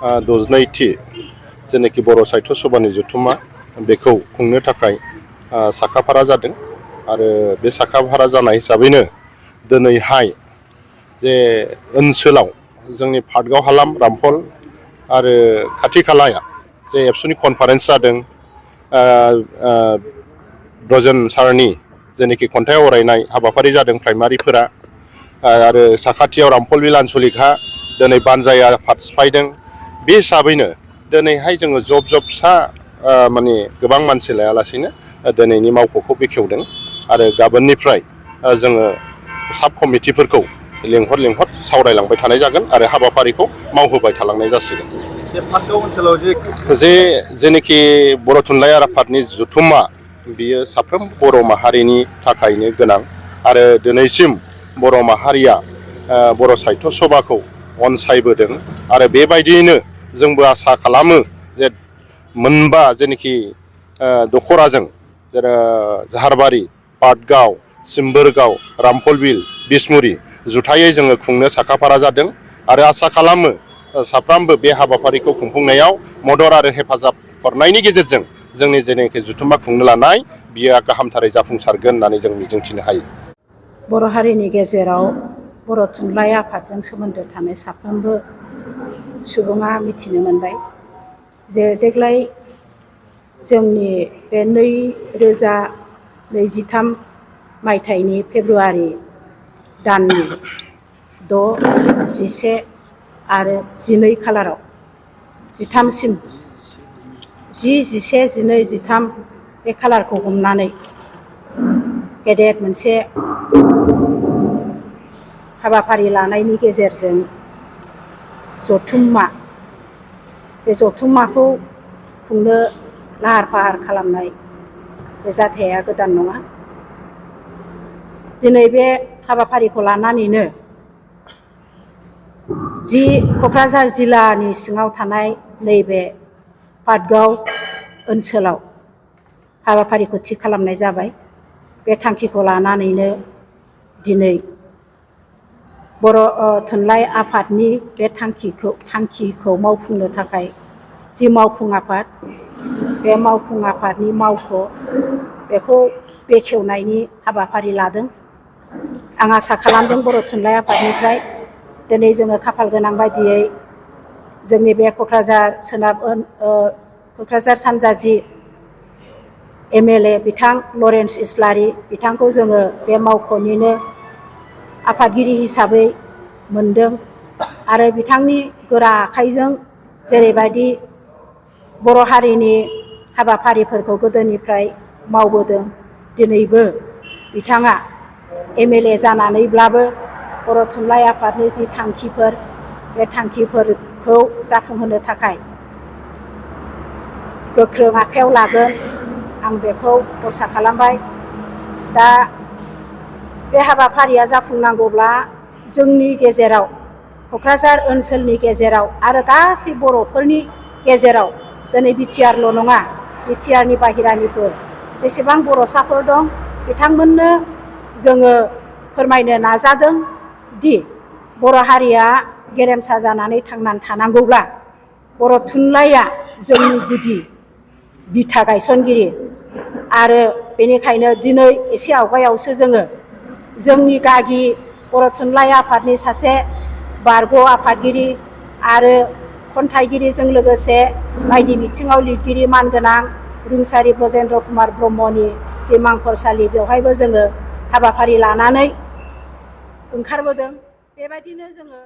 द'जनैथि जेनाखि बर' साहित्य सभानि जथुम्मा बेखौ खुंनो थाखाय साखाफारा जादों आरो बे साखाफारा जानाय हिसाबैनो दिनैहाय जे ओनसोलाव जोंनि पाटगाव हालाम रामफल आरो खाथि खालाया जे एबसुनि कनफारेन्स जादों ब्रजेन सारनि जेनाखि खन्थाइ आवरायनाय हाबाफारि जादों प्राइमारिफोरा आरो साखाथियाव रामफल बिल आनसलिकहा दिनै बानजाय आफाद सिफायदों बे हिसाबैनो दिनैहाय जोङो जब फिसा माने गोबां मानसि लायालासेनो दिनैनि मावख'खौ बेखेवदों आरो गाबोननिफ्राय जोङो साब कमिटिफोरखौ लेंहर सावरायलांबाय थानाय जागोन आरो हाबाफारिखौ मावहोबाय थालांनाय जासिगोन। बे पाटगाव ओनसोलाव जेनेखि बर' थुनलाइ आफादनि जथुम्मा बियो साफ्रोम बर' माहारिनि थाखायनो गोनां आरो दिनैसिम बर' माहारिया बर' साहित्य सभाखौ अनसायबोदों आरो बेबायदियैनो जोंबो आसा खालामो जे मोनबा जेनाखि दखराजों जेरै जाहारबारि पाटगाव सिम्बोरगाव रामफल बिल बिसमुरि जुथायै जोङो खुंनो साखाफारा जादों आरो आसा खालामो साफ्रोमबो बे हाबाफारिखौ खुंफुंनायाव मदद आरो हेफाजाब हरनायनि गेजेरजों जोंनि जेनाखि जथुम्मा खुंनो लानाय बियो गाहामथारै जाफुंसारगोन होननानै जों मिजिंथिनो हायो। बर' हारिनि गेजेराव बर' थुनलाइ आफादजों सोमोन्दो थानाय साफ्रोमबो सुबुङा मिथिनो मोनबाय जे देग्लाय जोंनि बे 2023 मायथाइनि फेब्रुवारि दाननि 6, 11 आरो 12 खालाराव 13सिम 10, 11, 12, 13 बे खालारखौ हमनानै गेदेर मोनसे हाबाफारि लानायनि गेजेरजों जथुम्मा बे जथुम्माखौ खुंनो लाहार फाहार खालामनाय बे जाथाया गोदान नङा। दिनै बे हाबाफारिखौ लानानैनो क'क्राझार जिल्लानि सिङाव थानाय नैबे पाटगाव ओनसोलाव हाबाफारिखौ थि खालामनाय जाबाय। बे थांखिखौ लानानैनो दिनै बर' थुनलाइ आफादनि बे थांखिखौ मावफुंनो थाखाय जि मावफुं आफाद बे मावफुं आफादनि मावख' बेखौ बेखेवनायनि हाबाफारि लादों। आं आसा खालामदों बर' थुनलाइ आफादनिफ्राय दिनै जोङो खाफाल गोनां बायदियै जोंनि बे क'क्राझार सानजा जि MLA बिथां लरेन्स इस्लारि बिथांखौ जोङो बे मावख'निनो आफादगिरि हिसाबै मोनदों आरो बिथांनि गोरा आखाइजों जेरैबायदि बर' हारिनि हाबाफारिफोरखौ गोदोनिफ्राय मावबोदों दिनैबो बिथाङा MLA जानानैब्लाबो बर' थुनलाइ आफादनि जि थांखिफोर बे थांखिफोरखौ जाफुंहोनो थाखाय गोख्रों आखायाव लागोन आं बेखौ आसा खालामबाय। दा बे हाबाफारिया जाफुंनांगौब्ला जोंनि गेजेराव क'क्राझार ओनसोलनि गेजेराव आरो गासै बर'फोरनि गेजेराव दिनै BTRल' नङा BTRनि बाहेरानिबो जेसेबां बर'साफोर दं बिथांमोननो जोङो फोरमायनो नाजादों दि बर' हारिया गेरेमसा जानानै थांनानै थानांगौब्ला बर' थुनलाइया जोंनि गुदि बिथा गायसनगिरि आरो बेनिखायनो दिनै एसे आवगायावसो जोङो जोंनि गागि बर' थुनलाइ आफादनि सासे बारग' आफादगिरि आरो खन्थाइगिरिजों लोगोसे बायदि बिथिङाव लिरगिरि मानगोनां रुंसारि ब्रजेन्द्र कुमार ब्रह्मनि जि मांखरसालि बेवहायबो जोङो हाबाफारि लानानै ओंखारबोदों। बेबायदिनो जोङो